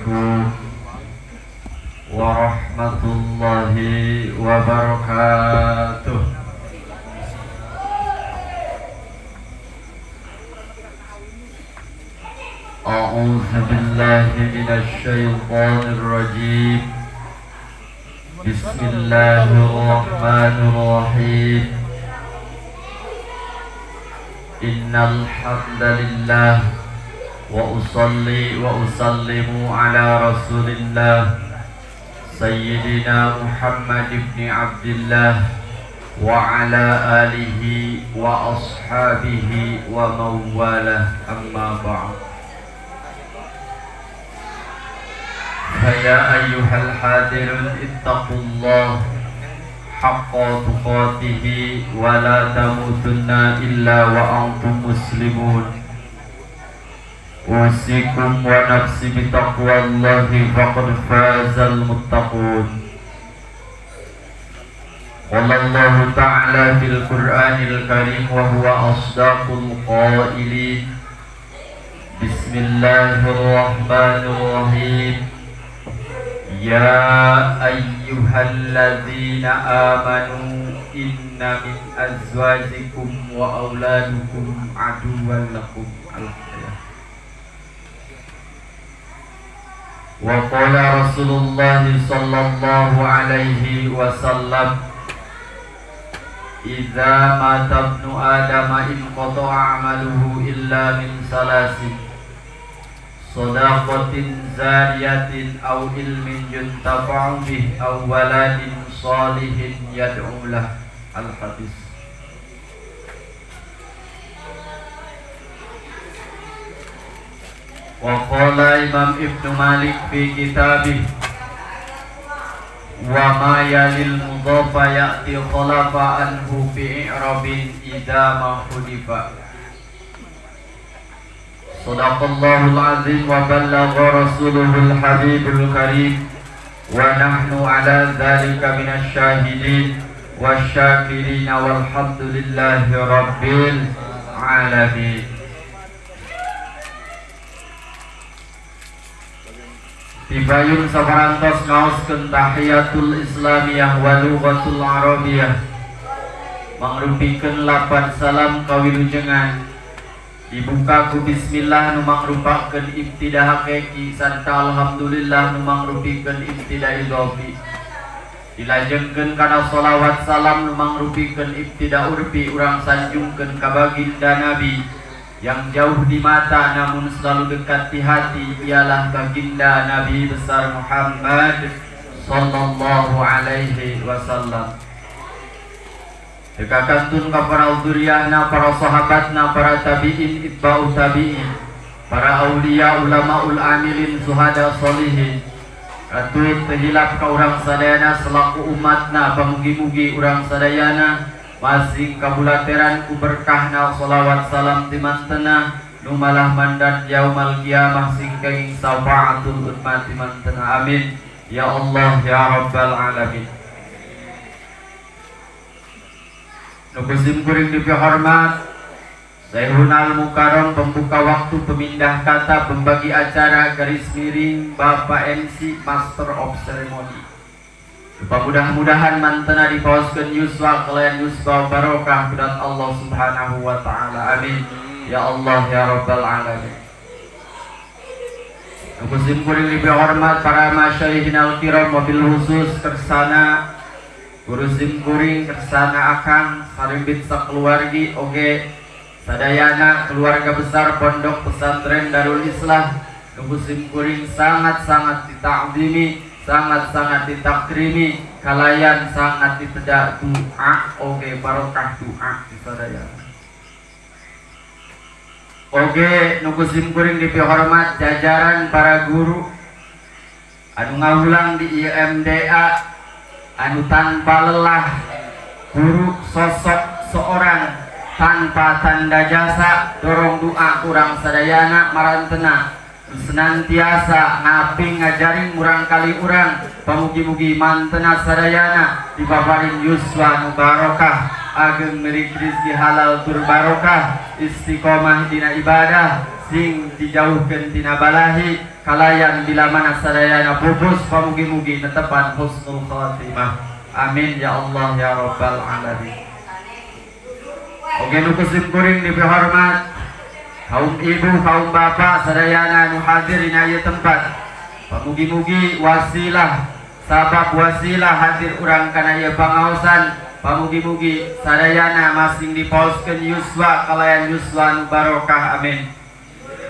عليكم ورحمة الله وبركاته. أعوذ بالله من الشيطان الرجيم. بسم الله الرحمن الرحيم. إن الحمد لله وأصلي وأسلم على رسول الله سيدنا محمد بن عبد الله وعلى آله وأصحابه ومن والاه. أما بعد، فيا أيها الحاضرون اتقوا الله حق تقاته ولا تموتن إلا وأنتم مسلمون. أوصيكم ونفسي بتقوى الله فقد فاز المتقون. قال الله تعالى في القرآن الكريم وهو أصدق القائلين: بسم الله الرحمن الرحيم. يا أيها الذين آمنوا إن من أزواجكم وأولادكم عدوا لكم. الآية. وقال رسول الله صلى الله عليه وسلم: إذا مات ابن آدم انقطع عمله إلا من ثلاث: صدقة زارية أو علم ينتفع به أو ولد صالح يدعو له. الحديث. وقال إمام ابن مالك في كتابه: وما يلي المضاف يأتي خلف عنه في إعراب إذا ما حذف. صدق الله العظيم وبلغ رسوله الحبيب الكريم، ونحن على ذلك من الشاهدين والشاكرين، والحمد لله رب العالمين. Tibayun saparantos ngaoskeun tahiyatul islamiyah wa lughatul arabiyah, mangrupikeun lapan salam kawilujengan. Dibuka ku bismillah nu mangrupakeun ibtida hakiki sarta alhamdulillah nu mangrupikeun ibtida idhofi. Dilajengkeun kana sholawat salam nu mangrupikeun ibtida urfi urang sanjungkeun ka baginda Nabi yang jauh di mata namun selalu dekat di hati, ialah baginda Nabi besar Muhammad sallallahu alaihi wasallam. Dekakantun ka para dzurriyyahna, para sahabatna, para tabi'in, itba'u tabi'in, para aulia, ulamaul amilin, suhada solihin. Katut terhilap ka urang sadayana selaku umatna, pamugi-mugi urang sadayana masing kabulateran ku berkahna sholawat salam timantena nu malah mandat yaumal qiyamah sing kenging syafaatul ummah timantena. Amin ya Allah ya rabbal alamin. Nu kusim kuring dipihormat Syekhunal Mukarram, pembuka waktu, pemindah kata, pembagi acara, garis miring Bapak MC, Master of Ceremony. Mudah-mudahan mantena dipaoskeun yuswa kalayan yuswa barokah kepada Allah Subhanahu wa taala. Amin ya Allah ya rabbal alamin. Nu kusim kuring dipihormat para masyayikhinal kiram, wabil khusus kersana guru simkuring, kersana akang sarimbit sakeluargi oge sadayana keluarga besar Pondok Pesantren Darul Islah. Nu simkuring sangat-sangat dita'zimi, sangat-sangat ditakrimi, kalayan sangat ditedak doa oge barokah doa di sadayana. Oge nu simkuring dipihormat jajaran para guru anu ngawulang di IMDA, anu tanpa lelah, guru sosok seorang tanpa tanda jasa, dorong doa kurang sadayana marantena senantiasa ngaping ngajarin murang kali urang, pamugi-mugi mantena sadayana dipaparin yuswa nu barokah, ageng milik rizki halal tur barokah, istiqomah dina ibadah, sing dijauhkeun tina balahi kalayan bila mana sadayana pupus pamugi-mugi netepan husnul khatimah. Amin ya Allah ya rabbal alamin. Oke nu kusim kuring dipihormat kaum ibu kaum bapak sadayana nu hadir dina ieu tempat, pamugi-mugi wasilah sabab wasilah hadir urang kana ieu pangaosan, pamugi-mugi sadayana masing dipaoskeun yuswa kalayan yuswa nu barokah. Amin.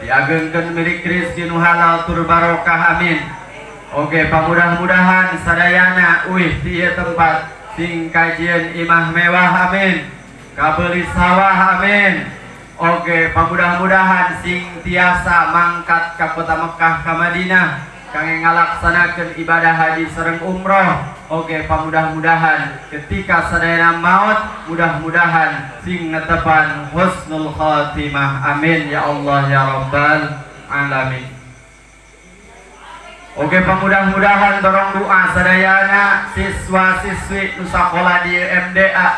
Diagengkeun milik rezeki nu halal tur barokah. Amin. Oke, pamudah-mudahan sadayana uih di ieu tempat sing kajieun imah mewah. Amin. Kabeuli sawah. Amin. Oke, pamudah-mudahan sing tiasa mangkat ka kota Mekah ka Madinah kangge ngalaksanakeun ibadah haji sareng umroh. Oke, pamudah-mudahan ketika sadayana maut mudah-mudahan sing netepan husnul khatimah. Amin ya Allah ya rabbal alamin. Oke, pamudah-mudahan dorong doa sadayana siswa-siswi nu sakola di MDA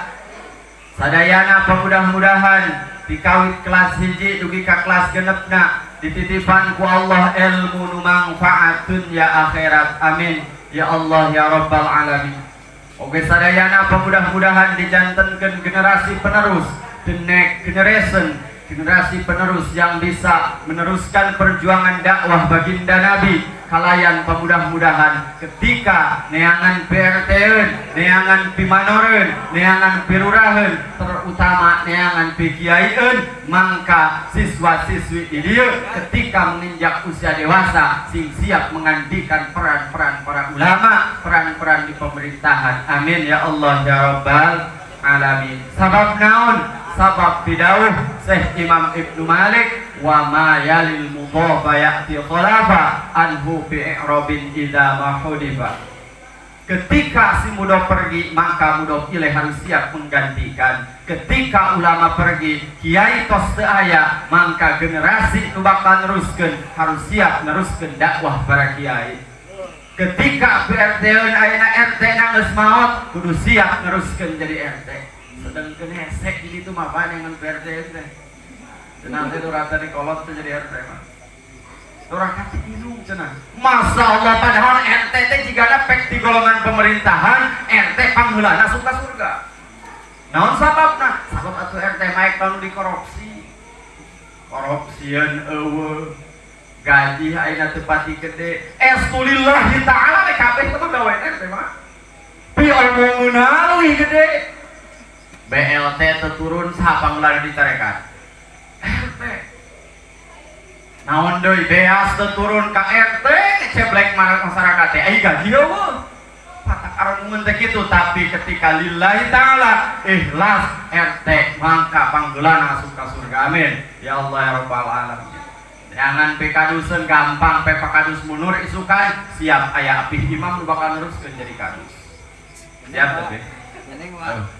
sadayana pamudah-mudahan dikawit kelas hiji dugi ka kelas genepna dititipan ku Allah ilmu nu mangfaat dunya akhirat. Amin ya Allah ya rabbal alamin. Oke, sadayana pemudah-mudahan dijantenkeun generasi penerus, the next generation, generasi penerus yang bisa meneruskan perjuangan dakwah baginda Nabi. Kalayan pemudah-mudahan ketika neangan PRT-eun, neangan pimanoreun, neangan piruraheun, terutama neangan pikiaieun, mangka siswa-siswi di dieu ketika menginjak usia dewasa sing siap mengandikan peran-peran para ulama, peran-peran di pemerintahan. Amin ya Allah ya rabbal alamin. Sabab naon? Sabab bidauh Syekh Imam Ibnu Malik wa ma yalil mudhafa ya'ti khalafa anhu bi i'rabin idza ma hudifa. Ketika si mudhof pergi, maka mudhof ilaih harus siap menggantikan. Ketika ulama pergi, kiai tos teu aya, maka generasi nu bakal neruskeun harus siap neruskeun dakwah para kiai. Ketika PRT-eun ayeuna RT na geus maot, kudu siap neruskeun jadi RT. Sedangkan hesek jadi itu mah dengan PRT teh. Cenah teh rata di kolot teh jadi RT mah. Orang kasih minum cenah. Masya Allah, padahal RT teh jigana pek di golongan pemerintahan, RT pangheulana asup ka surga. Naon sababna? Sabab atuh RT maek tanu dikorupsi. Korupsieun eueuh. Gaji ayeuna teu pati gede. Estulillahi ta'ala we kabeh teh gawe RT mah. Pi omongeunna leuwih gede. BLT turun saha panggeulana dicarekan? RT. Naon deui beas teu turun ka RT ceblek masyarakat teh ai gaji eueuh. Patak aromungeun teh kitu, tapi ketika lillahi ta'ala ikhlas RT mangka panggeulana asup ka surga. Amin ya Allah ya rabbal alamin. Jangan pekaduseun gampang pe pakadus munur isukan siap aya apih imam nu bakal neruskeun jadi kadus. Siap teh.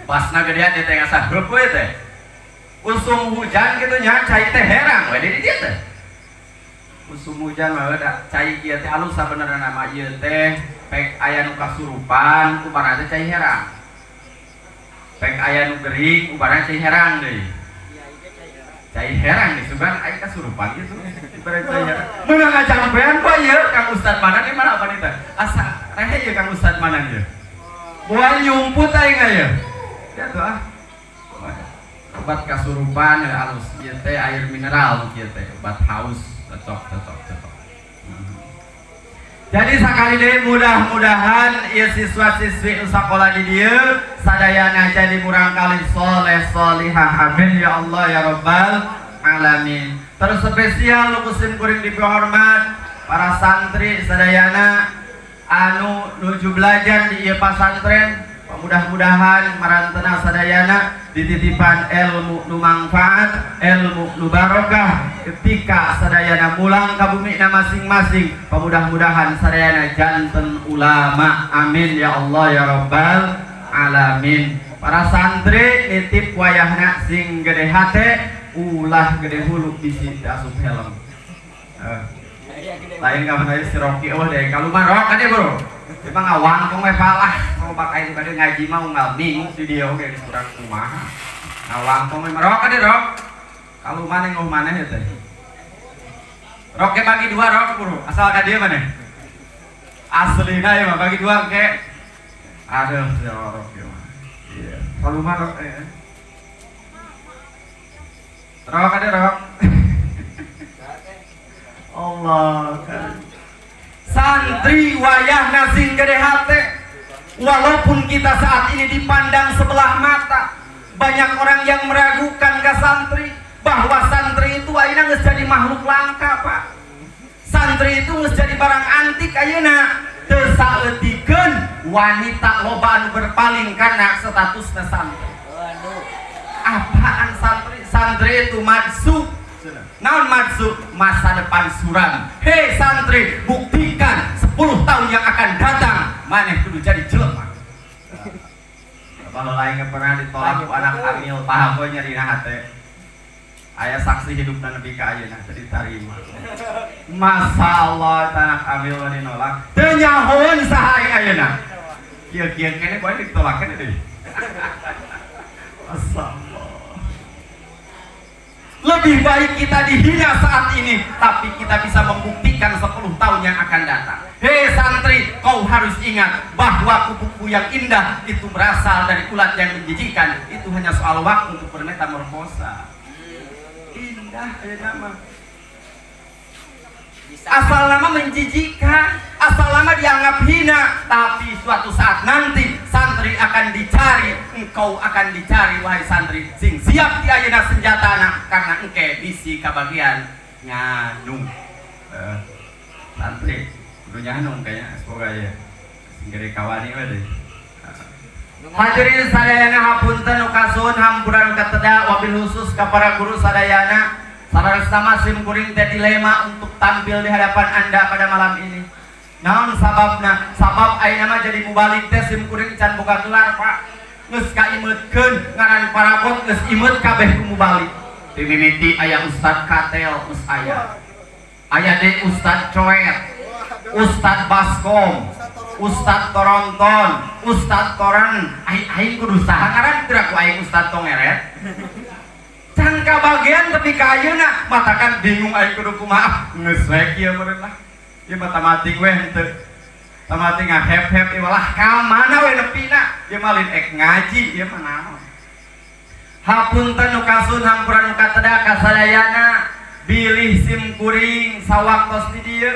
Pasna gedean di tengah saheup we teh. Usum hujan kitu nya cai teh herang we di dieu teh. Usum hujan mah da cai ieu teh alus sabenerna mah ieu teh pek aya nu kasurupan ubarna teh cai herang. Pek aya nu gering ubarna cai herang deui. Cai herang nih sugan aya kasurupan kitu. Ibarat cai herang. Meunang ngajampean ku ieu Kang Ustad mana di mana apa teh? Asa rehe ieu Kang Ustad mana ieu? Buah nyumput aing aya. Ya tuh ah. Obat kasurupan ya alus ieu teh air mineral ieu teh obat haus cocok cocok cocok. Jadi sakali deui mudah-mudahan ieu siswa-siswi nu sakola di dieu sadayana jadi murangkali soleh solihah. Amin ya Allah ya rabbal alamin. Terus spesial nu kusim kuring dipihormat para santri sadayana anu nuju belajar di ieu pasantren, mudah-mudahan marantena sadayana dititipan ilmu nu mangfaat, ilmu nu barokah. Ketika sadayana mulang ka bumina masing-masing, mudah-mudahan sadayana janten ulama. Amin ya Allah ya rabbal alamin. Para santri nitip wayahna sing gede hate, ulah gede hulu bisi asup helm. Lain kapan aja si Rocky, oh deh kalau mah rok kan ya bro. Emang ngawangkong we palah, kalau pakai itu ngaji mah unggal minggu di dia oke di kurang kumaha. Ngawangkong we rok kan rok. Kalau mana ngoh mana ya teh. Roknya bagi dua rok bro, asal ka dia mana? Aslina ya mah bagi dua ke. Aduh, ya rok ya mah. Iya. Kalau mah rok ya. Rok ada rok. Allah kan. Santri wayahna sing gede hate. Walaupun kita saat ini dipandang sebelah mata, banyak orang yang meragukan ke santri bahwa santri itu ayeuna geus jadi makhluk langka, Pak. Santri itu geus jadi barang antik ayeuna. Teu saeutikeun wanita loba anu berpaling karena statusna santri. Apaan santri? Santri itu madsub. Naon madsub? Masa depan suram. Hei santri, buktikan 10 tahun yang akan datang maneh kudu jadi jelema. Kalau lain pernah ditolak ku anak hamil, paham we nyeri hate. Aya saksi hidupna nepi ka ayeuna jadi tarima. Masallah anak hamil mah dinolak. Teu nyahoeun saha aing ayeuna. Kieu-kieu keneh bae ditolak keneh deui. Masallah. Lebih baik kita dihina saat ini, tapi kita bisa membuktikan 10 tahun yang akan datang. Hei santri, kau harus ingat bahwa kupu-kupu yang indah itu berasal dari ulat yang menjijikan. Itu hanya soal waktu untuk bermetamorfosa. Indah ya nama. Asal nama menjijikan, asal nama dianggap hina, tapi suatu saat nanti santri akan dicari, engkau akan dicari wahai santri. Sing siap di ayeuna senjatana karena engke bisi kabagian nyanung. Santri kudu nyanung kayaknya semoga ya. Sing gede kawani we deui. Hadirin sadayana hapunten nu kasuhun hampura nu kateda wabil khusus ka para guru sadayana. Saudara sim kuring teh dilema untuk tampil di hadapan Anda pada malam ini. Naon sababna? Sabab ayeuna mah jadi mubalik teh sim kuring can boga gelar, Pak. Geus kaimeutkeun ngaran parabot geus imeut kabeh ku mubalik. Ti mimiti aya Ustad Katel geus aya. Aya deui Ustad Coet, Ustad Baskom, Ustad Toronton, Ustad Toren. Aing kudu saha ngaran teu ku aing Ustad Tongeret. Cangka bagian tapi ka ayeuna matakan bingung aing kudu kumaha geus we kieu meureun lah. Ieu mah tamating we henteu. Tamating ngahep-hep ieu lah ka mana we nepina. Ieu mah lain ek ngaji ieu mah naon. Hapunten nu kasun hampura nu kateda ka sadayana bilih sim kuring sawaktos di dieu.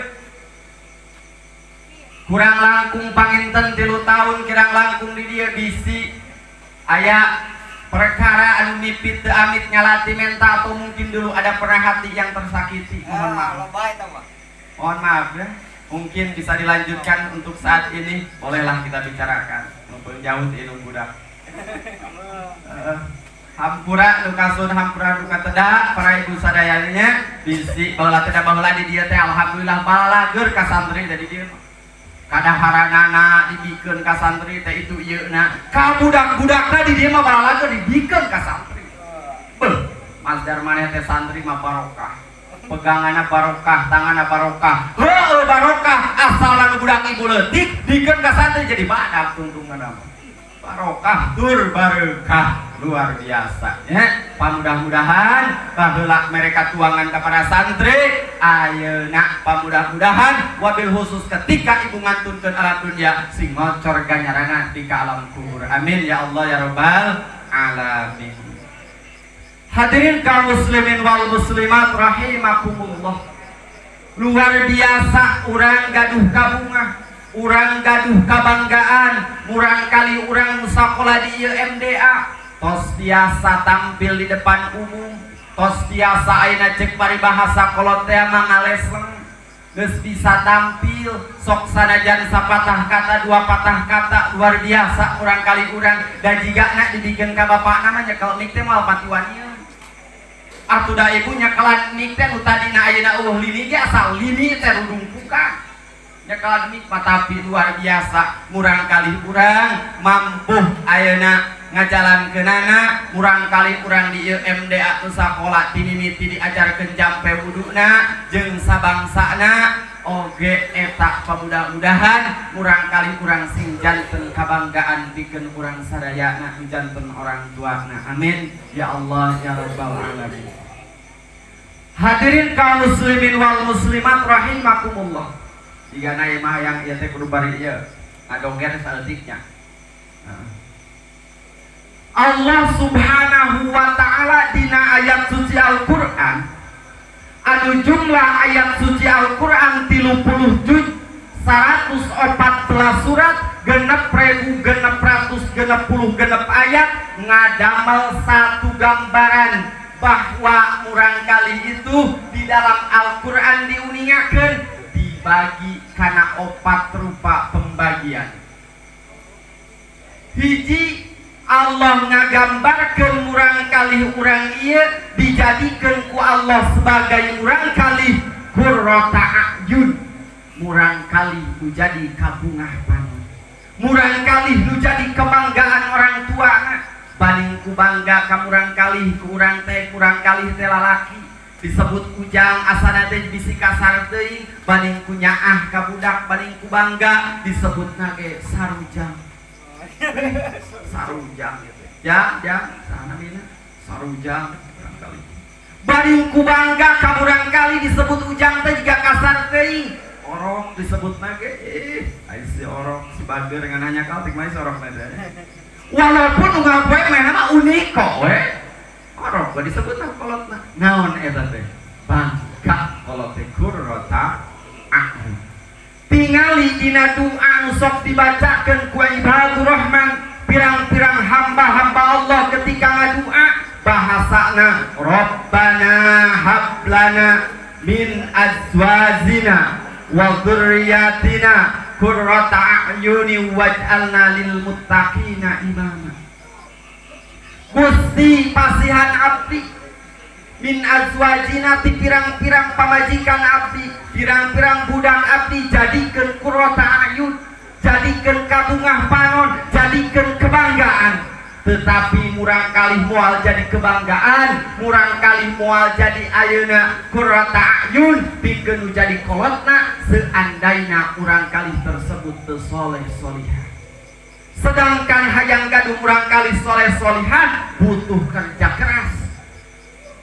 Kurang langkung panginten 3 tahun kirang langkung di dieu bisi aya perkara anu mipit teu amit nyalati menta atau mungkin dulu ada pernah hati yang tersakiti. Mohon maaf. Mohon maaf ya. Mungkin bisa dilanjutkan untuk saat ini, bolehlah kita bicarakan. Mumpung jauh ti indung budak. Hampura nu kasun hampura nu kateda para ibu sadayana bisi baheula teh baheula di dieu teh alhamdulillah balageur ka santri dari dieu mah. Kadaharanana dibikeun ka santri teh itu ieu na ka budak-budakna di dieu mah balageur dibikeun ka santri. Beuh, masdar maneh teh santri mah barokah. Peganganna barokah, tanganna barokah. Heueuh barokah asal anu budak ibu leutik dikeun ka santri jadi badak tungtunganna mah. Barokah tur barokah luar biasa ya. Pamudah-mudahan baheula mereka tuangan kepada santri ayeuna pamudah-mudahan wabil khusus ketika ibu ngantunkeun alam dunia sing ngocor ganjaranna di ka alam kubur. Amin ya Allah ya rabbal alamin. Hadirin kaum muslimin wal muslimat rahimakumullah. Luar biasa urang gaduh kabungah, urang gaduh kabanggaan, murang kali urang sakola di ieu MDA tos biasa tampil di depan umum, tos biasa ayeuna cek paribahasa kolot teh mangaleseng geus bisa tampil sok sanajan sapatah kata dua patah kata luar biasa urang kali urang dan jigana dibikeun ka bapakna mah nyekel mik teh moal patiwanian. Atuh da ibu nyekelan mik teh nu tadina ayeuna eueuh lini ge asal lini teh rudungpukan. Nyekelan mik mah tapi luar biasa murang kali urang mampu ayeuna ngajalankeunana murang kali urang di ieu MDA nu sakola ti mimiti diajarkeun jampe wuduna jeung sabangsana oge eta pamudah-mudahan murang kali urang sing janten kabanggaan pikeun urang sadayana janten orang tuana. Amin ya Allah ya rabbal alamin. Hadirin kaum muslimin wal muslimat rahimakumullah. Jigana ieu mah hayang ieu teh kudu bari ieu ngadongeng saeutiknya. Allah Subhanahu wa ta'ala dina ayat suci Al-Qur'an anu jumlah ayat suci Al-Qur'an 30 juz 114 surat 6.666 ayat ngadamel satu gambaran bahwa murangkali itu di dalam Al-Qur'an diuningakeun dibagi kana opat rupa pembagian. Hiji, Allah ngagambarkeun murangkali urang ieu dijadikeun ku Allah sebagai murangkali qurrata a'yun, murangkali nu jadi kabungah panon, murangkali nu jadi kebanggaan orang tua. Banding ku bangga ka murangkali ku urang teh, murangkali teh lalaki disebut ujang asana teh bisi kasar teuing, banding ku nyaah ka budak, banding ku bangga disebutna ge sarujang. Sarujang gitu. Ya, ya, sana mina sarujang murangkali. Banding ku bangga ka murangkali disebut ujang teh jiga kasar teuing. Orong disebutna ge ai si orong si bager ngan hanya kaltik mah si orong teh. Walaupun unggal poe mainna mah unik kok we. Orong we disebutna kolotna. Naon eta teh? Bangga kolot teh qurrata a'yun. Tingali dina doa nu sok dibacakeun ku ibadur rahman, pirang-pirang hamba-hamba Allah ketika ngadua bahasana Rabbana hablana min azwajina wa dzurriyyatina qurrata a'yuni waj'alna lil muttaqina imama. Gusti pasihan abdi min azwajina ti pirang-pirang pamajikan abdi, pirang-pirang budak abdi, jadikeun qurrata a'yun, jadikeun kabungah panon, jadikeun kebanggaan. Tetapi murangkali moal jadi kebanggaan, murangkali moal jadi ayeuna qurrata a'yun, pikeun nu jadi kolotna seandaina murangkali tersebut teu soleh solihah. Sedangkan hayang gaduh murangkali soleh solihah butuh kerja keras.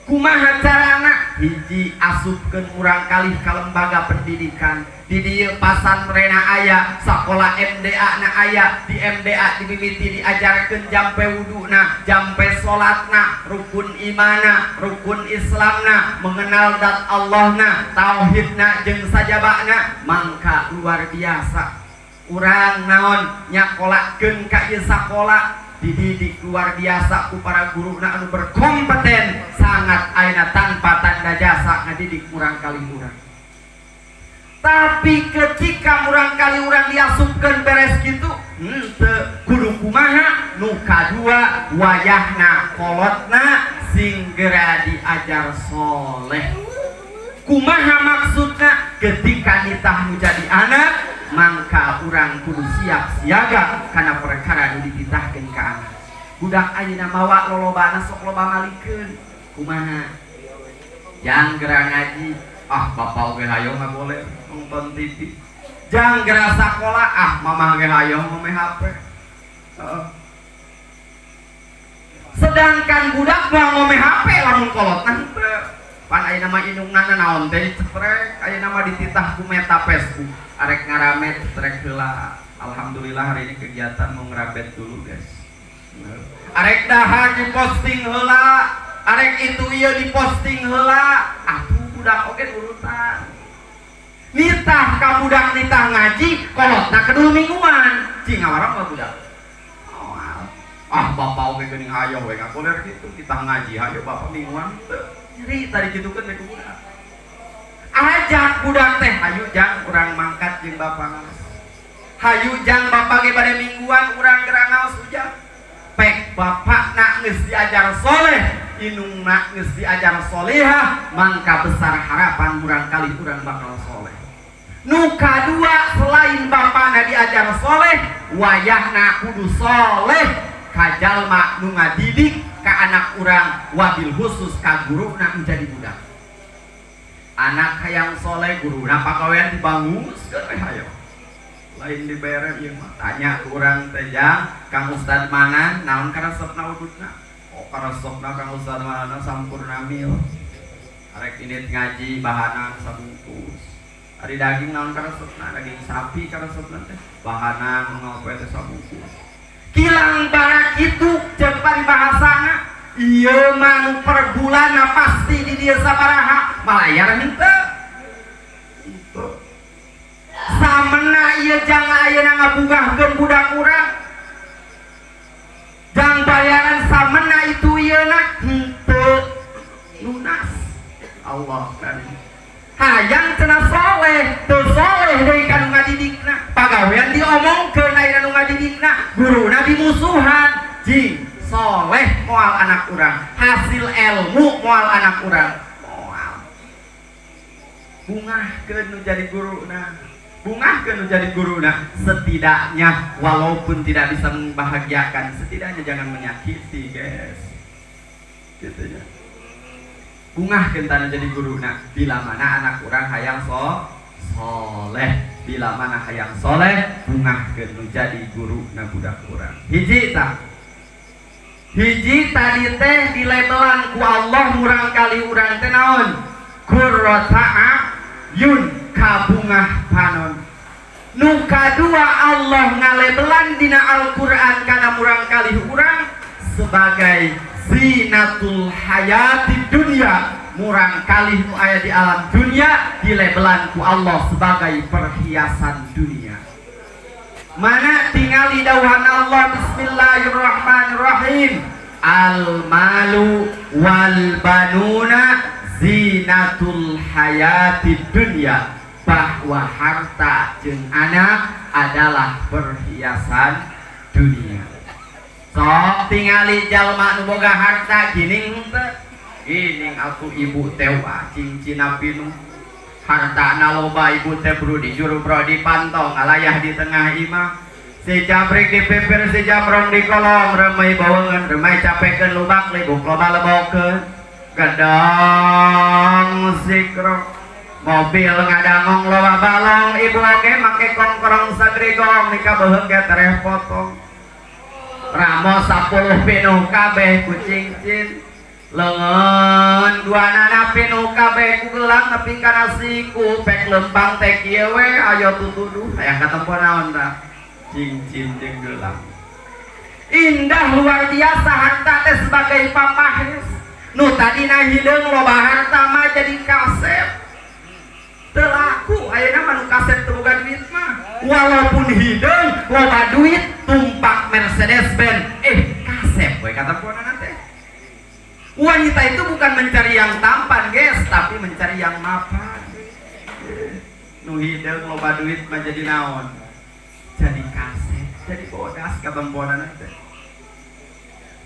Kumaha carana? Hiji, asupkeun murangkali ka lembaga pendidikan. Di dieu pasantrenna aya, sakola MDA na aya, di MDA dimimiti diajarkeun jampe wuduna, jampe salatna, rukun imana, rukun Islamna, mengenal dat Allahna, tauhidna jeung sajabana, mangka luar biasa. Urang naon nyakolakeun ka ieu sakola dididik luar biasa ku para guruna anu berkompeten sangat ayeuna tanpa tanda jasa ngadidik murangkali urang. Tapi ketika murangkali urang diasupkeun beres kitu, henteu kudu kumaha? Nu kadua wayahna kolotna sing geura diajar soleh. Kumaha maksudna? Ketika nitah nu jadi anak, mangka urang kudu siap siaga karena perkara nu dititahkeun ka anak. Budak ayeuna mawa lolobana sok loba malikeun. Kumaha? Jang geura ngaji, ah bapak oge hayo ngaboleh nonton TV. Jang geura sakola, ah mamah ge hayo ngome HP. Sedangkan budak mah ngome HP lamun kolotna henteu. Pan ayeuna mah indungna naon teh dicetrek, ayeuna mah dititah ku Meta Facebook. Arek ngaramet cetrek heula. Alhamdulillah hari ini kegiatan mau ngerabet dulu guys. Arek dahar diposting heula, arek itu ieu diposting heula. Atuh budak oge nurutan. Nitah ka budak nitah ngaji, kolotna kedul mingguan. Cing ngawarang mah budak. Oh, ah bapak oge geuning hayoh we ngakoler kitu, nitah ngaji hayo bapak mingguan teu. Nyeri tadi kitukeun we ku budak. Ajak budak teh hayu jang urang mangkat jeung bapak ngaos. Hayu jang bapak ge bade mingguan urang geura ngaos ujang. Pek bapakna geus diajar soleh, indungna geus diajar solehah, mangka besar harapan murangkali urang bakal soleh. Nu kadua selain bapakna diajar soleh, wayahna kudu soleh ka jalma nu ngadidik ka anak urang, wabil khusus ka guruna menjadi budak. Anak hayang soleh guruna pagawean dibanguskeun we hayo. Lain dibere ieu mah. Tanya ku urang teh jang, Kang Ustad mana naon karesepna ududna? Oh karesepna Kang Ustad mana sampurna mil. Arek indit ngaji bahanan sabungkus. Ari daging naon karesepna, daging sapi karesepna teh bahanan unggal poe teh sabungkus. Kilang bara kitu jeung paribahasana ieu mah nu per bulanna pasti di dieu sabaraha malayar henteu. Henteu. Samena ieu jang ayeuna ngabungahkeun budak urang. Jang bayaran samena itu ieuna henteu lunas. Allah kan hayang cenah soleh teu soleh deui ka nu ngadidikna pagawean diomongkeun aya nu ngadidikna guruna dimusuhan jing soleh moal anak urang hasil ilmu moal anak urang moal bungahkeun nu jadi guruna bungahkeun nu jadi guruna setidaknya walaupun tidak bisa membahagiakan setidaknya jangan menyakiti guys gitu ya. Bungah kentana jadi guruna bila mana anak urang hayang soleh bila mana hayang soleh bungah nu jadi guruna budak urang hiji tah hiji tadi teh dilebelan ku Allah murang kali urang teh naon qurrata ayun kabungah panon nu kadua Allah ngalebelan dina Al-Qur'an kana murang kali urang sebagai zinatul hayati dunia murang kalih nu aya di alam dunia dilebelan ku Allah sebagai perhiasan dunia. Mana tingali dawuhan Allah bismillahirrahmanirrahim al malu wal banuna zinatul hayati dunia bahwa harta jeung anak adalah perhiasan dunia. Sok tingali jalma nu boga harta gining teu gining atuh ibu teh wah cincina pinuh hartana loba ibu teh bro di juru bro di pantong alayah di tengah imah si jabrik di pipir si jamrong di kolong remai bawengan remai capekeun lubak libuk loba lebokeun gedong sikrok mobil ngadangong loba balong ibu oge make kongkorong sagrigong nikah beuheung ge tereh potong ramo 10 pinuh kabeh ku cincin leungeun dua nana pinuh kabeh ku gelang nepi kana siku pek lempang teh kieu we ayo tutuduh hayang katempo naon tah cincin jeung gelang indah luar biasa harta teh sebagai papahes nu tadina hideung loba harta mah jadi kasep teu laku ayeuna mah nu kasep teu boga duit mah walaupun hideung loba duit tumpak Mercedes Benz kasep we katemponan teh. Wanita itu bukan mencari yang tampan guys tapi mencari yang mapan. Nu hideung loba duit mah jadi naon jadi kasep jadi bodas katemponan teh.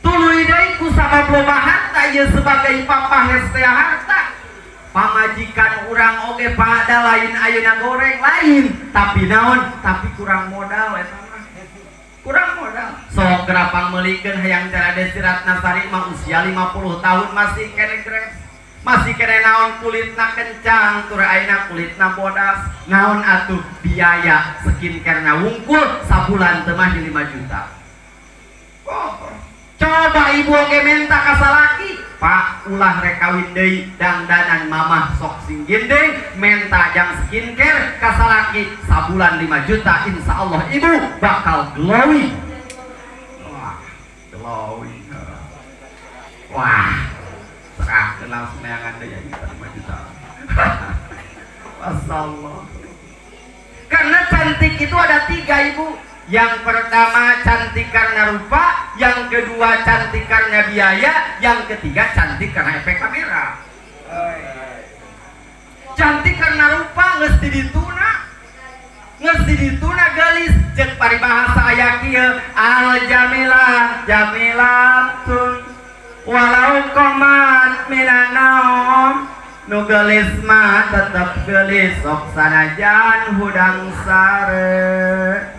Tuluy deui ku sabab loba harta ieu sebagai papahes teh harta pamajikan urang oge pada lain ayeuna goreng lain tapi naon tapi kurang modal eta mah kurang modal sok gerapang meulikeun hayang cara Desi Ratnasari mah usia 50 tahun masih kene gres masih kene naon kulitna kencang tur ayeuna kulitna bodas naon atuh biaya skincare-na wungkul sabulan teu mah 5 juta. Oh, coba ibu oge menta ka salaki Pak ulah rek kawin deui dangdanan mamah sok sing gendeng menta jang skincare ka salaki sabulan 5 juta insyaallah ibu bakal glowing. Wah glowing wah serahkeun langsung neangan deui 5 juta. Masyaallah. Karena cantik itu ada 3 ibu. Yang pertama cantik karena rupa, yang kedua cantik karena biaya, yang ketiga cantik karena efek kamera. Cantik karena rupa geus dituna. Geus dituna geulis jeung paribahasa aya kieu al jamilah jamilatun walau qomat minan naum nu geulis mah tetep geulis sok sanajan hudang sare.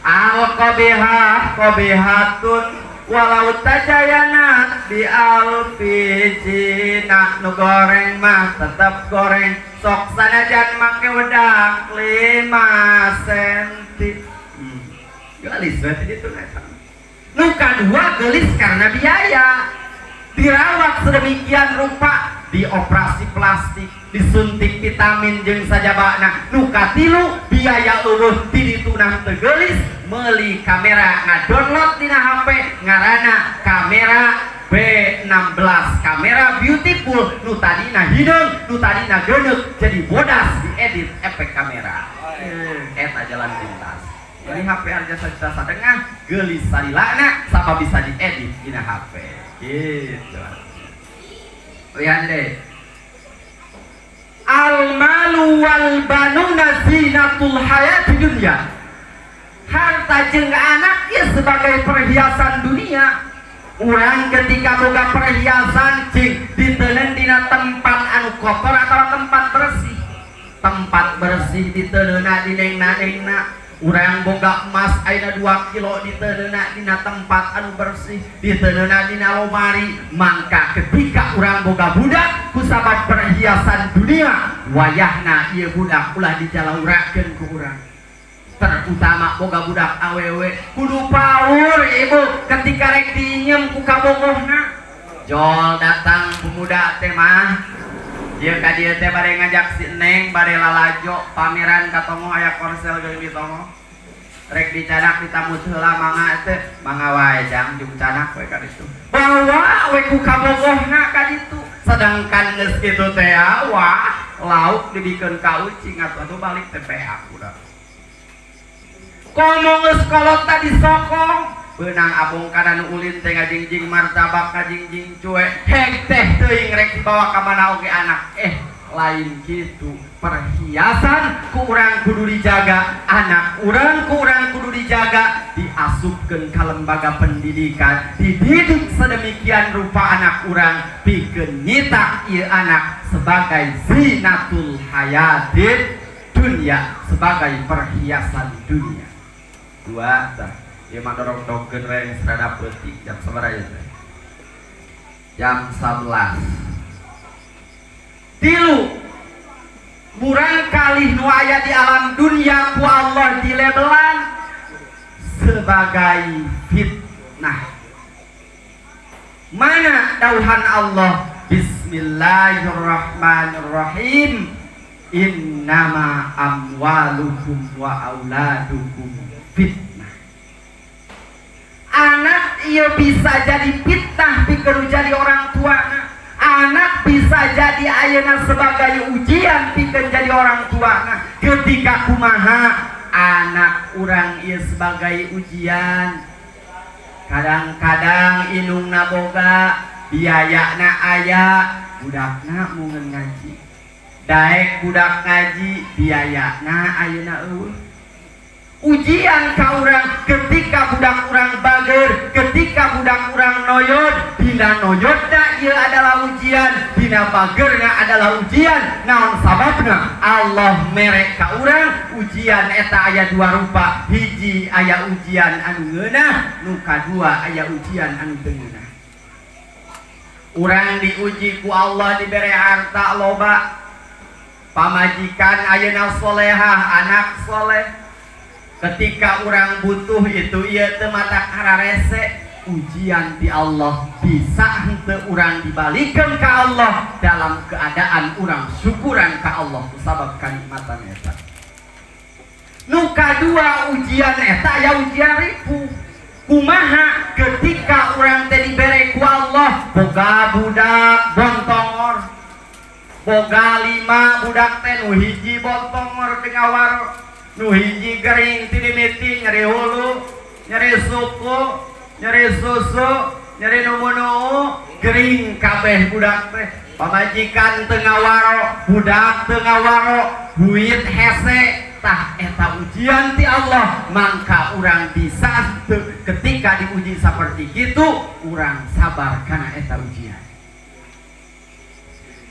Al qabihah qabihatun walau tajayanat bi alfi jinah nu goreng mah tetep goreng sok sanajan make wedak 5 senti. Geulis berarti itu eta. Nu kadua geulis karena biaya dirawat sedemikian rupa Dioperasi plastik, disuntik vitamin jeung sajabana. Nu katilu biaya eueuh ti ditunah teu geulis, meuli kamera ngadownload dina HP ngaranna kamera B16, kamera beautiful nu tadina hideung, nu tadina geuneuk jadi bodas diedit efek kamera. Eta jalan pintas. Jadi HP harga 1,5 juta geulis salilana sama bisa diedit dina HP. Gitu. Lihat deh. Al malu wal banuna zinatul hayati dunya. Harta jeung anak ya sebagai perhiasan dunia. Urang ketika boga perhiasan cing diteundeun dina tempat anu kotor atau tempat bersih. Tempat bersih diteundeunna dinengna-nengna. Urang boga emas ayeuna 2 kilo diteundeunna dina tempat anu bersih, diteundeunna dina lomari. Mangka ketika urang boga budak kusabab perhiasan dunia, wayahna ieu budak ulah dijalaurakeun ku urang. Terutama boga budak awewe kudu paur ibu ketika rek diinjem ku kabogohna. Jol datang pemuda teh mah dia ka dieu teh bade ngajak si Neng bade lalajo pameran ka tongoh aya korsel geuning di tongoh. Rek dicanak ditamut heula mangga teh mangga wae jang jung canak we ka ditu. Bawa we ku kabogohna ka ditu. Sedangkan geus kitu teh wah lauk dibikeun ka ucing atuh balik teh peak udah. Komo geus kolot tadi sokong beunang abong kana nu ulin teh ngajingjing martabak ngajingjing cuek hek teh teuing rek dibawa ka mana oge anak. Lain kitu. Perhiasan ku urang kudu dijaga, anak urang ku urang kudu dijaga, diasupkeun ka lembaga pendidikan, dididik sedemikian rupa anak urang pikeun nyitak ieu anak sebagai zinatul hayatid dunya, sebagai perhiasan dunia. Dua tah ieu mah dorong-dongkeun we geus rada peuting jam sabaraha ieu teh? Jam 11. Tilu murang kalih nu aya di alam dunia ku Allah dilebelan sebagai fitnah. Mana dauhan Allah? Bismillahirrahmanirrahim. Innama amwalukum wa auladukum fitnah. Anak ia bisa jadi fitnah pikeun jadi orang tua. Anak bisa jadi ayeuna sebagai ujian pikeun jadi orang tua. Nah, ketika kumaha anak urang ieu sebagai ujian. Kadang-kadang indungna boga, biayana aya, budakna mungeun ngaji. Daek budak ngaji, biayana ayeuna eueuh. Ujian ka urang ketika budak urang bager, ketika budak urang noyod, dina noyodna ieu adalah ujian, dina bagerna adalah ujian. Naon sababna? Allah mere ka urang ujian eta aya dua rupa. Hiji aya ujian anu ngeunah, nu kadua aya ujian anu teu ngeunah. Urang diuji ku Allah dibere harta loba, pamajikan ayeuna solehah, anak soleh. Ketika orang butuh itu ieu teu mata kararese, ujian di Allah bisa henteu urang dibalikeun ka Allah dalam keadaan urang syukuran ka Allah kusabab kanikmatan eta. Nu kadua ujian eta aya ujian ripuh. Kumaha ketika urang teh dibere ku Allah boga budak bontongor, boga 5 budak teh nu hiji bontongor teu ngawaro, nu hiji gering ti dimiti nyeri hulu, nyeri suku, nyeri susu, nyeri numunu, gering kabeh budak teh. Pamajikan teu ngawaro, budak teu ngawaro, duit hese. Tah eta ujian ti Allah, mangka urang bisa teu ketika diuji seperti kitu urang sabar kana eta ujian.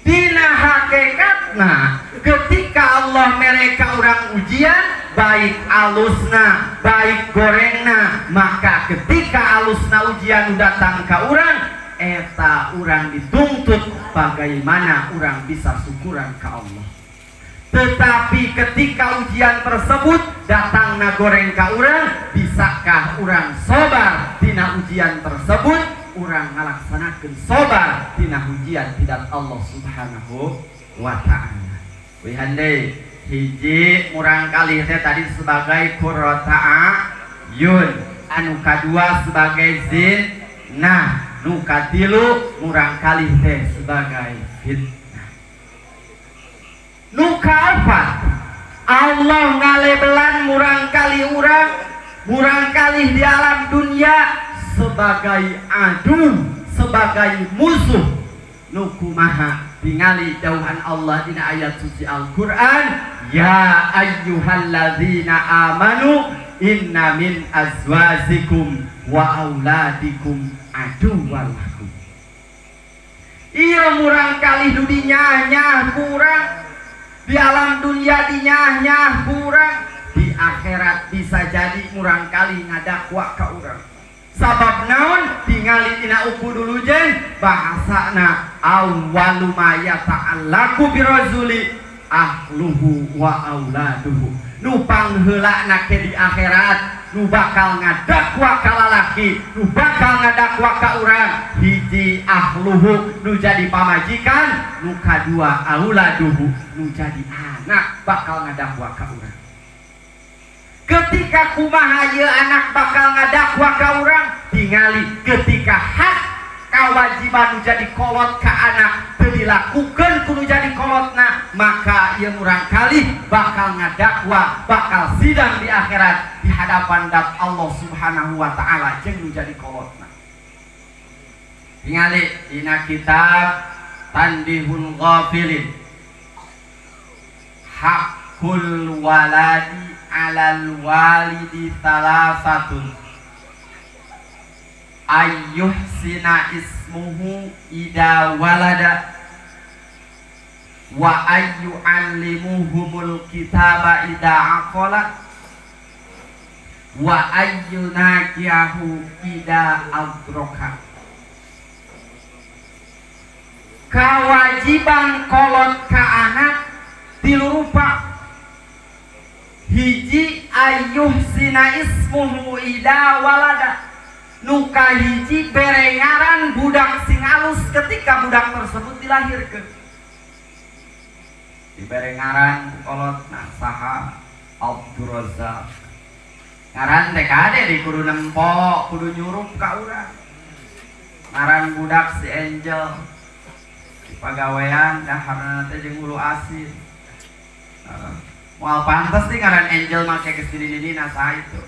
Dina hakikatna ketika Allah mereka orang ujian baik alusna baik gorengna, maka ketika alusna ujian datang ke orang eta orang dituntut bagaimana orang bisa syukuran ke Allah. Tetapi ketika ujian tersebut datangna goreng ka urang, bisakah urang sobar dina ujian tersebut? urang ngalaksanakeun sabar tina hujian tidak Allah Subhanahu wa ta'ala. Wihan deui hiji murang kalih teh tadi sebagai qurrata ayun, anu kadua sebagai zinah, nu katilu murang kalih teh sebagai fitnah. Nu kaopat Allah ngalebelan murang kalih urang, murang kalih di alam dunia sebagai adu, sebagai musuh. Nu kumaha tingali dawuhan Allah dina ayat suci Al-Qur'an, ya ayyuhalladzina amanu inna min azwajikum wa auladikum aduwwan lakum. Ieu murang kalih nu dinyah-nyah kurang di alam dunia, dinyah-nyah kurang di akhirat bisa jadi murang kalih ngadakwa ka urang. Sabab naon tingali dina uku dulu jen bahasana awwalu ma yata'allaqu birajuli ahluhu wa auladuhu. Nu pangheulana ke di akhirat nu bakal ngadakwa ka lalaki, nu bakal ngadakwa ka urang, hiji ahluhu nu jadi pamajikan, nu kadua auladuhu nu jadi anak bakal ngadakwa ka urang. Ketika kumaha ieu anak bakal ngadakwa ka urang, tingali ketika hak kewajiban nu jadi kolot ka anak teu dilakukeun ku nu jadi kolotna, maka ieu murang kalih bakal ngadakwa, bakal sidang di akhirat di hadapan dat Allah Subhanahu wa ta'ala jeung nu jadi kolotna. Tingali dina kitab Tanbihul Ghafilin, hakul waladi alal walidi salasatun ayyuhsina ismuhu ida walada wa ayyu'allimuhumul kitaba ida aqala wa ayyunakiyahu ida adroka. Kewajiban kolot ka anak tilu rupa. Hiji ayyuhsina ismuhu ida walada, nu kahiji bere ngaran budak sing alus ketika budak tersebut dilahirkeun. Dibere ngaran kolot nah saha Abdurrazzaq. Ngaran teh kade di kudu nempo, kudu nyurup ka urang. Ngaran budak si Angel di pagawean daharna teh jeung hulu asin. Moal pantes nih ngaran Angel make geus dini-dini saha itu.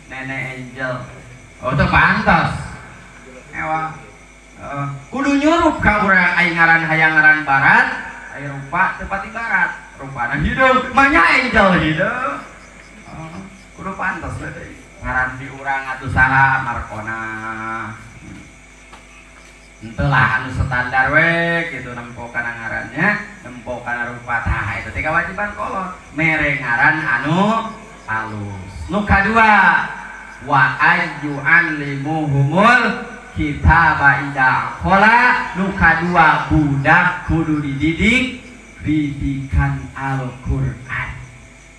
Nenek Angel. Oh itu pantas. Ewa. Kudu nyurup ka urang ai ngaran hayang ngaran barat, ai rupa teu pati barat. Rupana hideung, manya Angel hideung. Kudu pantes we deui. Ngaran di urang atuh saha Markona. Henteu lah anu standar we gitu nempo kana ngarannya, nempo kana rupa. Tah eta teh kewajiban kolot, mere ngaran anu alus. Nu kadua wa ayyu'allimuhumul kitaba ida aqala, nu kadua budak kudu dididik didikan Al-Qur'an.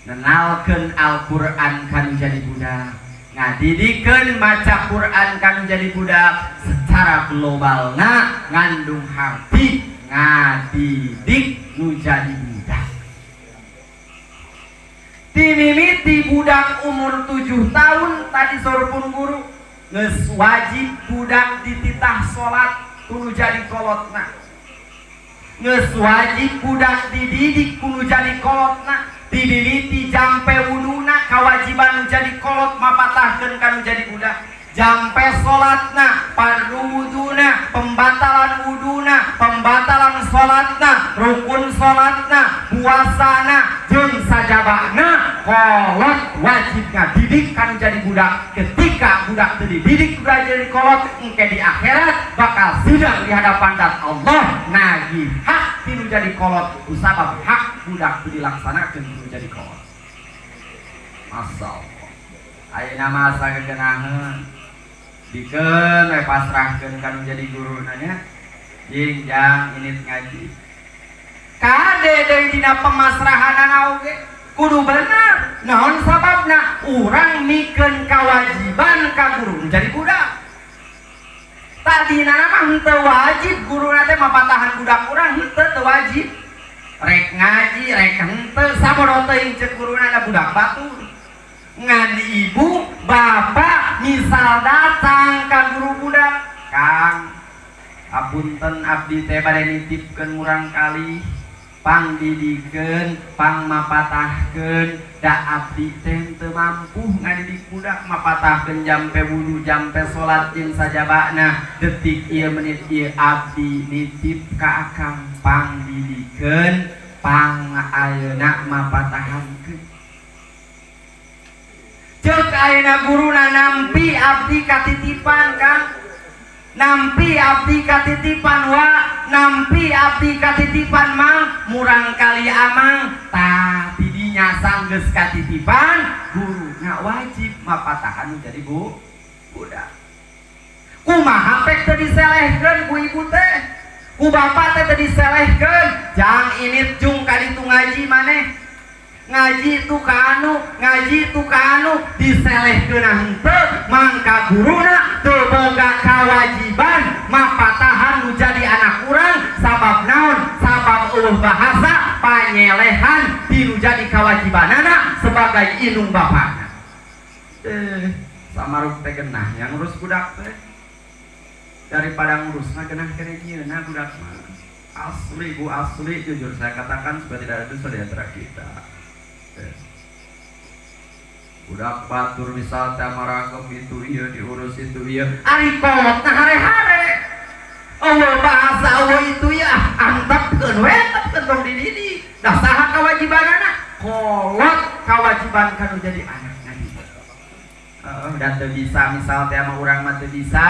Nenalkeun Al-Qur'an kanu jadi budak, ngadidikeun maca Qur'an kanu jadi budak secara globalna ngandung harti ngadidik nu jadi budak. Timimiti budak umur 7 tahun tadi sorpun guru geus wajib budak dititah salat kudu jadi kolotna. Geus wajib budak dididik kudu jadi kolotna. Dimimiti jampe wuduna kewajiban nu jadi kolot mapatahkeun kanu jadi budak. Jampe salatna, fardu wuduna, pembatalan wuduna, pembatalan salatna, rukun salatna, puasana, jeung sajabana kolot wajib ngadidik kanu jadi budak. Ketika budak teu dididik kudu jadi kolot, engke di akhirat bakal sidang di hadapan dat Allah nagih hak tinu jadi kolot kusabab hak budak teu dilaksanakeun kudu jadi kolot. Masya Allah. Ayeuna mah sagegenaheun dikeun we pasrahkeun kanu jadi guru nanya jing jang init ngaji. Kade deui dina pemasrahanana oge kudu bener. Naon sababna urang mikeun kawajiban ka guru jadi budak. Tadina mah henteu wajib guruna teh mapatahan budak urang henteu teu wajib. Rek ngaji rek henteu sabodo teuing ceuk guruna da budak batur. Ngan ibu bapak misal datang ka guru budak, Kang, apunten abdi teh bade nitipkeun murang kali pangdidikeun, pangmapatahkeun, da abdi teh teu mampu ngadidik budak mapatahkeun jampe wudu, jampe salat jeung sajabana. Detik ieu menit ieu abdi nitip ka akang pangdidikeun, pang ayeuna mapatahankeun. Ceuk ayeuna guruna nampi abdi katitipan Kang, nampi abdi katitipan wa, nampi abdi katitipan mang, murang kali amang. Tah tidinya sanggeus katitipan guru na wajib mapatahan jadi bu budak. Kumaha pek teu diselehkeun ku ibu teh, ku bapak teh teu diselehkeun. Jang init jung kaditu ngaji maneh, ngaji tu ka anu, ngaji tu ka anu, diselehkeun henteu mangka guruna teu boga kawajiban mapatahan nu jadi anak urang. Sabab naon? Sabab eueuh bahasa panyelehan ti nu jadi kawajibanana sebagai indung bapana. Samaruk teh genah yang ngurus budak teh daripada ngurusna genah kene nyieunna budak mah. Asli bu, asli jujur saya katakan supaya tidak ada dosa di antara kita. Budak batur misal teh maragem itu iya diurus itu iya, ari kolot na hare-hare Allah bahasa Allah itu ya antepkeun we antepkeun tong dididik. Dah saha kewajibanana? Kolot kewajiban kanu jadi anak nadi. Dan teu bisa misal teh mah urang mah teu bisa,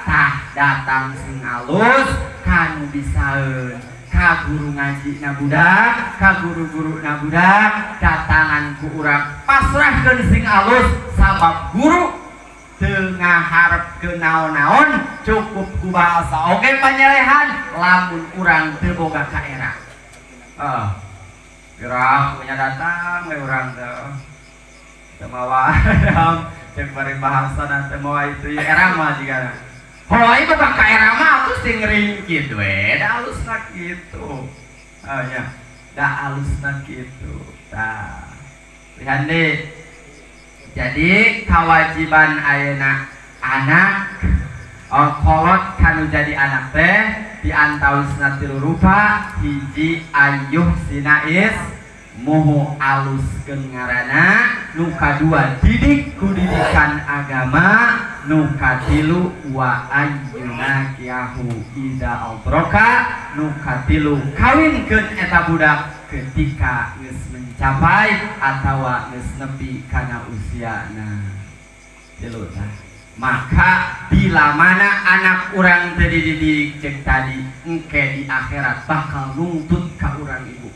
tah datang sing alus kanu bisaeun. Ka guru ngaji na budak, ka guru-guru na budak, datangan ku urang pasrahkeun sing alus sabab guru teu ngaharepkeun naon-naon, cukup ku bahasa oge panyelehan lamun urang teu boga kaera. Gerah punya datang we urang teh teu mawa cek bari bahasa dan teu mawa itu era mah jigana. Hoi boga kaera mah atuh sing ringkit we, da alusna kitu. Oh ya, da alusna kitu. Tah. Lihat deh. Jadi kewajiban ayeuna anak kolot kanu jadi anak teh diantawisna tilu rupa. Hiji ayuh sinais moho aluskeun ngaranna, nu kadua didik ku didikan agama, nu katilu wa ayyuna kiahu ida altroka, nu katilu kawinkeun eta budak ketika geus mencapai atawa geus nepi kana usiana. Tilu tah. Maka bila mana anak urang teu dididik cek tadi engke di akhirat bakal nuntut ka urang ibu.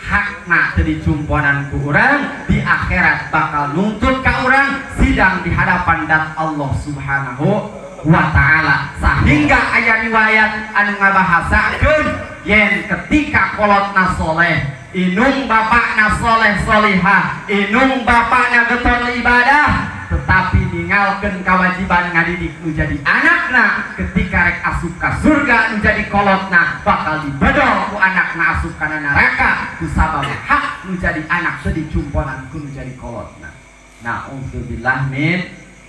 Hakna teu dicumponan ku urang di akhirat bakal nuntut ka urang sidang di hadapan dat Allah Subhanahu wa taala. Sehingga aya riwayat anu ngabahasakeun yen ketika kolotna soleh, inung bapakna soleh solihah, inung bapakna getol ibadah, tetapi ninggalkeun kewajiban ngadidik nu jadi anakna, ketika rek asup ka surga nu jadi kolotna bakal dibedol ku anakna asup kana neraka ku sabab hak nu jadi anak teu dicumponan ku nu jadi kolotna. Na'udzubillah min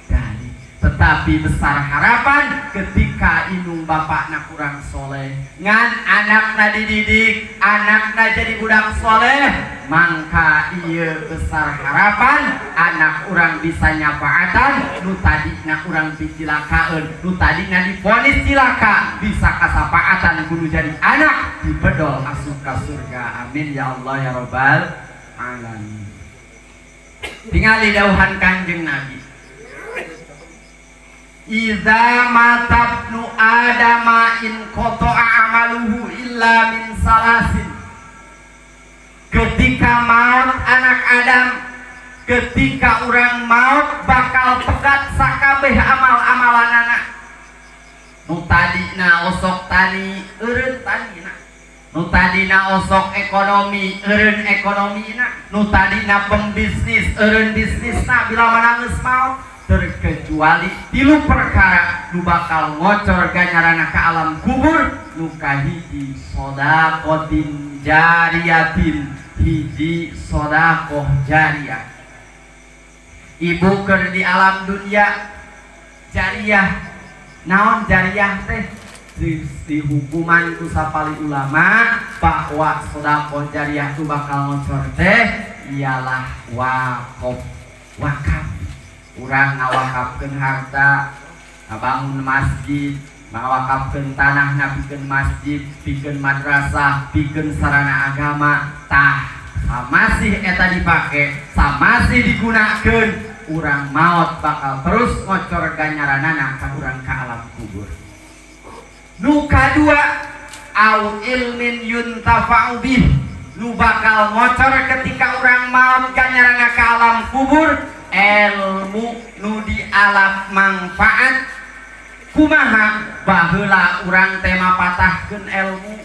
dzalik. Tetapi besar harapan ketika inung bapakna kurang soleh, ngan anakna dididik, anakna jadi budak soleh, mangka iya besar harapan anak urang bisa nyapaatan nu tadina urang dicilakaeun, nu tadina divonis cilaka bisa kasapaatan kudu jadi anak dibedol asup ka surga. Amin ya Allah ya robbal alamin. Tingali dauhan Kanjeng Nabi, Iza matabnu adama in qata'a amaluhu illa min salasin. Ketika maut anak Adam, ketika orang maut bakal pegat sakabeh amal-amalanana. Nu tadina osok tani eureun tanina, nu tadina osok ekonomi eureun ekonomina, nu tadina pembisnis eureun bisnisna bila mana geus maut. terkecuali tilu perkara nu bakal ngocor ganjarana ka alam kubur. Nu kahiji shadaqatin jariyatin, hiji sedekah jariah. Ibu keur di alam dunia jariah, naon jariah teh? Dihukuman ku sapali ulama bahwa sedekah jariah tu bakal ngocor teh ialah wakaf. Wakaf urang ngawakafkeun harta, ngabangun masjid, ngawakafkeun tanah na pikeun masjid, pikeun madrasah, pikeun sarana agama. Tah samasih eta dipake, samasih digunakeun, urang maot bakal terus ngocor ganjaranana ka urang ka alam kubur. Nu kadua au ilmin yuntafa'u bih, nu bakal ngocor ketika urang maot ganjarana ka alam kubur ilmu nu di alam manfaat. Kumaha baheula urang teh mapatahkeun ilmu,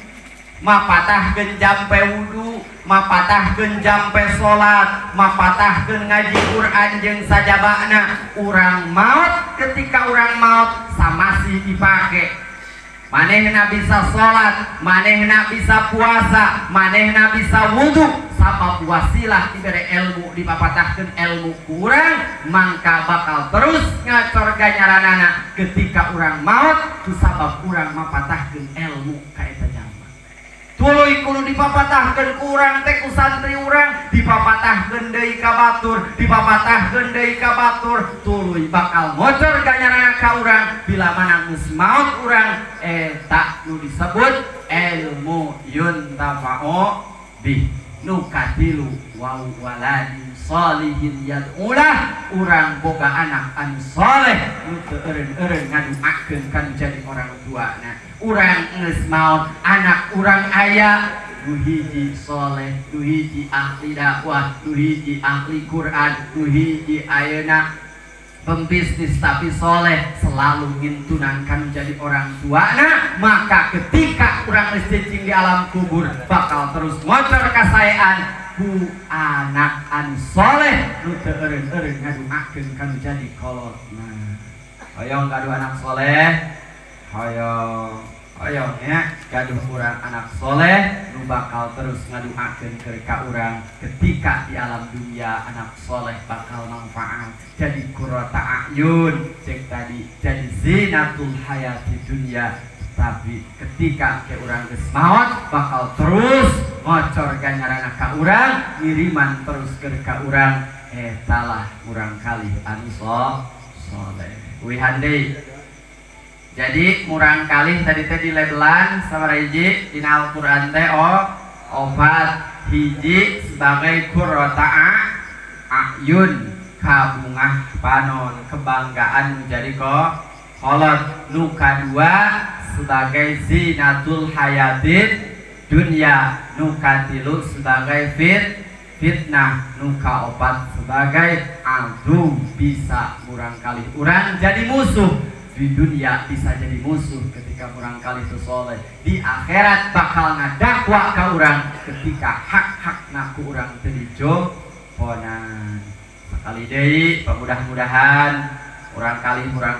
mapatahkeun jampe wudu, mapatahkeun jampe salat, mapatahkeun ngaji Quran jeung sajabana. Urang maot ketika urang maot samasih dipake. Manehna bisa salat, manehna bisa puasa, manehna bisa wudu, sabab wasilah dibere ilmu, dipapatahkeun ilmu ku urang, mangka bakal terus ngacor ganjaranana ketika urang maot ku sabab urang mapatahkeun ilmu ka eta jalma. Tuluy kudu dipapatahkeun ku urang teh ku santri urang, dipapatahkeun deui ka batur, dipapatahkeun deui ka batur, tuluy bakal ngocor ganjarana ka urang bila mana geus maot urang. Eta nu disebut ilmu yuntafa'u bih. Nu katilu wa waladin sholihin yad'ulah, urang boga anak anu soleh nu teu eureun-eureun ngaduakeun kan jadi orang tuana. Urang geus maot anak urang aya nu hiji soleh, nu hiji ahli dakwah, nu hiji ahli Quran, nu hiji ayeuna pembisnis tapi soleh, selalu ngintunangkan menjadi orang tuana. Maka ketika urang geus cicing di alam kubur bakal terus ngocor kasaean ku anak anu soleh nu teu eureun-eureun ngaduakeun kan jadi kolotna. Hoyong gaduh anak soleh, hoyong hoyong nya gaduh urang anak soleh nu bakal terus ngaduakeun ka urang ketika di alam dunia. Anak soleh bakal manfaat jadi qurrata a'yun, cek tadi jadi zinatul hayati dunia. Tapi ketika ke urang geus maot bakal terus ngocor ganjarana ka urang, ngiriman terus ka urang. Etalah urang kali anu soleh. Wihan deui. Jadi murang kalih tadi teh dilebelan sabaraha hiji dina Al-Qur'an teh opat hiji sebagai qurrata a'yun, kabungah panon, kebanggaan menjadi kolot. Nu kadua sebagai zinatul hayatid dunya, nu katilu sebagai fitnah, nu kaopat sebagai adu, bisa murang kalih urang jadi musuh di dunia, bisa jadi musuh ketika murang kalih soleh. Di akhirat bakal ngadakwa ka urang ketika hak-hak naku urang teu dijoponan. Sekali deui mudah-mudahan urang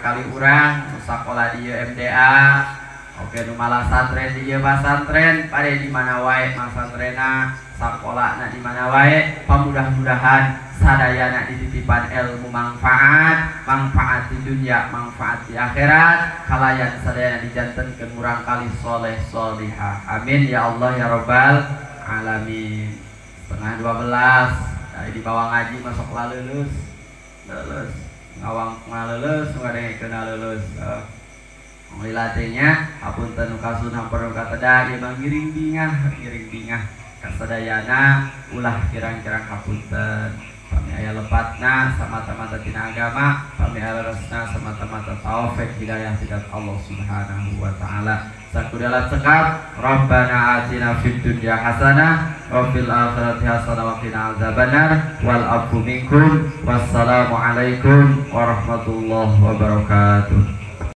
kalih urang nu sakola di MDA, oke nu malah santren di ieu pasantren, pade di mana wae masantrena, sakolana di mana wae, pamudah-mudahan sadayana dititipan ilmu manfaat, manfaat di dunia, manfaat di akhirat, kalayan sadayana dijantenkeun murang kali soleh solihah. Amin ya Allah ya Rabbal alamin. 11:30 dari di bawah ngaji masuk lalulus, lulus ngawang ngalulus, ngadengekeun lulus. Lilatenya hapunten nu kasun hampir nu kateda ieu mah ngiring bingah kasadayana ulah kirang-kirang hapunten. Pami aya lepatna samata-mata tina agama, pami aya leresna samata-mata taufik hidayah tidak Allah Subhanahu wa taala. Sakudala cekap, Rabbana atina fid dunya hasanah wa fil akhirati hasanah wa qina adzabannar. Wal afu minkum. Wassalamualaikum warahmatullahi wabarakatuh.